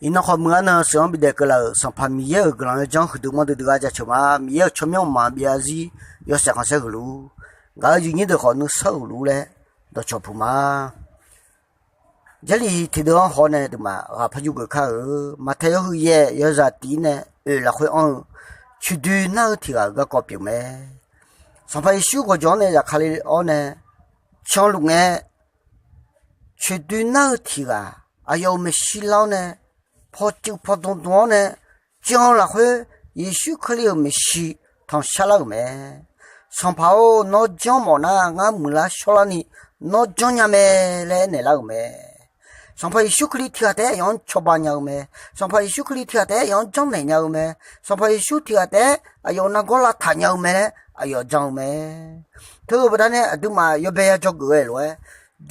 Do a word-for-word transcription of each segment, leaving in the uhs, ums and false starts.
Iqnan khawf muiq-a nan sheuq-anr bidaef keuvlaf-euq Sanqpaq Miqyaer-euq guiqlanq yawdzanr huiqdui manrdui dui gar jaceuq ma. Miqyaer-euq tsawrmyanr mqmaq byav-a zir yawshaef khanqsaer huiq luf-ur. Ngaq-euq yuifnyir deuq khawf nuisar huiq luf-ur laer dawqcawq puq ma. Jarlif tiqdeuv-anr haw-awr nae aqduimaf ghaq par yurgeuf kar-eu. Maqtaeq yawhuiq yaeq yawzaq tiq-ir nae oeq lafkhoer anr-eu, coeqdoi nar-eu tiq ghaq-euq garkawv pyeuf mae. Sanqpaq Yeqsur gawqjawq-anr nae zafkale-awr nae canluf ngae, coeqdoi nar-eu tiq ghaq aqyawf-euq maeqshi lar-awr nae pawcuiv pawdm dm-awr nae jan-eu lafkhoer Yeqsur Kali-euq maeqshi tanqshar lar-euq mae. Sanqpaq-or, nawr janr mawf nar ngar muiqlar shawrlarni nawr janrnya mae laer aernaeq lar-euq mae. Sanqpaq Yeqsur Kali tiq ghaq taef-aer aqyawf-anr cawba nya-eu mae. Sanqpaq Yeqsur Kali tiq ghaq taef-aer aqyawf-anr janrnaeq nya-eu mae. Sanqpaq Yeqsur tiq ghaq taef-aer aqyawf-euq nargawr lavtaq nya-eu mae laer aqyawf jan-eu mae. Teu-eu baqdanae aqduimaf yawbae ya dzawgeuf ghae lof-aer,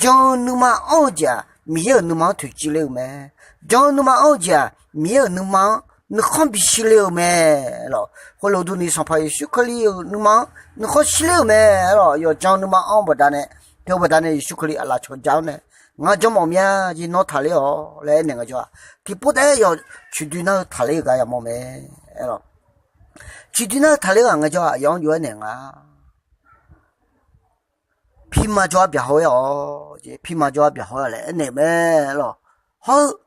jan-eu nuima anr-eu jeq-aq Miqyaer-euq nuima-anr toeqciv ler-eu mae. Jan-eu nuima anr-eu jeq-aq Miqyaer-euq nuima-anr nuikhanr bishir ler-eu mae. Lawq, khoerlof durni Sanqpaq Yeqsur Kali-euq nuima-anr nuikhanr shir ler-euq mae. Lawq, yawqjan nuima anr-eu baqdanae, teu-eu baqdanae Yeqsur Kali aqlaf cawqja-awr nae, ngar janr mawf mya jeq nawr taqler-awq laer aernaeq ngaejawr-aq, tiqpov taef-aer yawf coeqdoi nar-eu taqler-eu gar yamawr mae. Lawq, coeqdoi nar-eu taqler ghaq ngaejawr-aq aqyawf-anr jov-aer naeq nga. Pirma jawrgar byaqhaw-aer-awq jeq, pirma jawrgar byaqhaw-aer laer aernaeq mae. Lawq, hawr-eu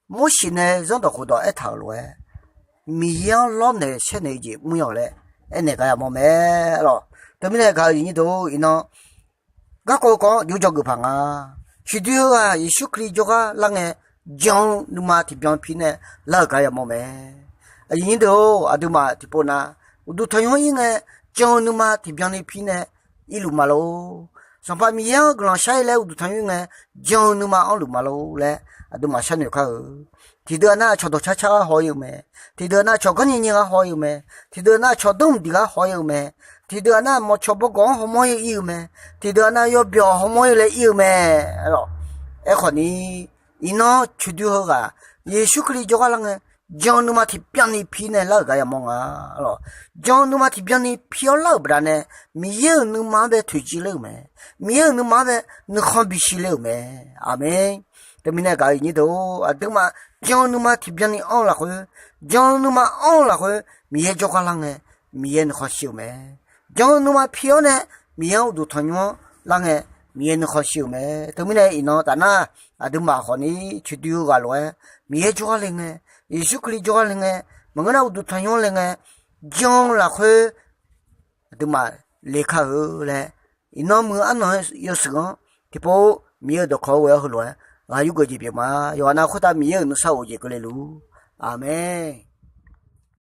Morseq nae zanrdawq khofdawq aertaq-euq lof-aer, Miqyaer-anr lawrnaeq saernaeq-eu jeq mr-awq laer aernaeq gar yamawr mae. Lawq, teumirnae gaq-eu aqyuif aqnyir deuq-or, iqnan garkawv-eu kawv-anr jov dzawgeuf paq nga. Coeqdoi heughaq Yeqsur Kali jawrgar lar ngae, jan-eu nuima tiqbyan pir nae lar-euq gar yamawr mae. Aqyuif aqnyir deuq-or, aqduimaf tiqpov nav uqduq tanqnymr-anr ir ngae, jan-eu nuima tiqbyan ni pir nae irluf ma lor. Sanqpaq Miqyaer-anr guiqlanq shar-ir laer uqduq tanqnymr ngae, jan-eu nuima anrluf ma lor laer aqduimaf sharnoeq kar-eu. Tiqdeuq-aq nar cawqdawq carcar gar haw-ir-eu mae. Tiqdeuq-aq nar cawqganr nyae nyae gar haw-ir-eu mae. Tiqdeuq-aq nar cawqdmr diq gar haw-ir-eu mae. Tiqdeuq-aq nar mawqcawq bawrgawq-anr hawmawr-ir ir-eu mae. Tiqdeuq-aq nar yawbyawq hawmawr-ir laer ir-eu mae. Lawq, aerkhawf ni, iqnan coeqdoi heughaq Yeqsur Kali jawrgar lar ngae, jan-eu nuima tiqbyan ni pir nae lar-euq gar yamawr nga. Lawq, jan-eu nuima tiqbyan ni pir-awr lar-euq baqdanae, Miqyaer-euq nuima-anr bae toeqciv ler-euq mae. Miqyaer-euq nuima-anr bae nuikhanr bishir ler-euq mae. Aqmeq. Teumirnae gaq-eu aqyuif aqnyir deuq-or, aqduimaf jan-eu nuima tiqbyan ni anr-eu lafkhoer, jan-eu nuima anr-eu lafkhoer Miqyaer jawrgar lar ngae, Miqyaer nuikhanr shir-euq mae. Jan-eu nuima pir-awr nae Miqyaer-anr uqduq tanqnymr-anr lar ngae, Miqyaer nuikhanr shir-euq mae. Teumirnae iqnan taf nar, aqduimaf khawf ni coeqdoi-eu ghaq lof-aer Miqyaer jawrgar le ngae, Yeqsur Kali jawrgar le ngae, maqngeur nar uqduq tanqnymr-anr le ngae, jan-eu lafkhoer aqduimaf lekar-eu laer, iqnan muiq arnan yawshuif-anr tiqpov Miqyaer-euq dawqkawq-eu ghoe-awr heulof-aer ghaq yurgeuf jeq pyeuf ma. Yawqghaq nav khoertav Miqyaer-euq nuisar of jeq keuvle luf-ur. Aqmeq.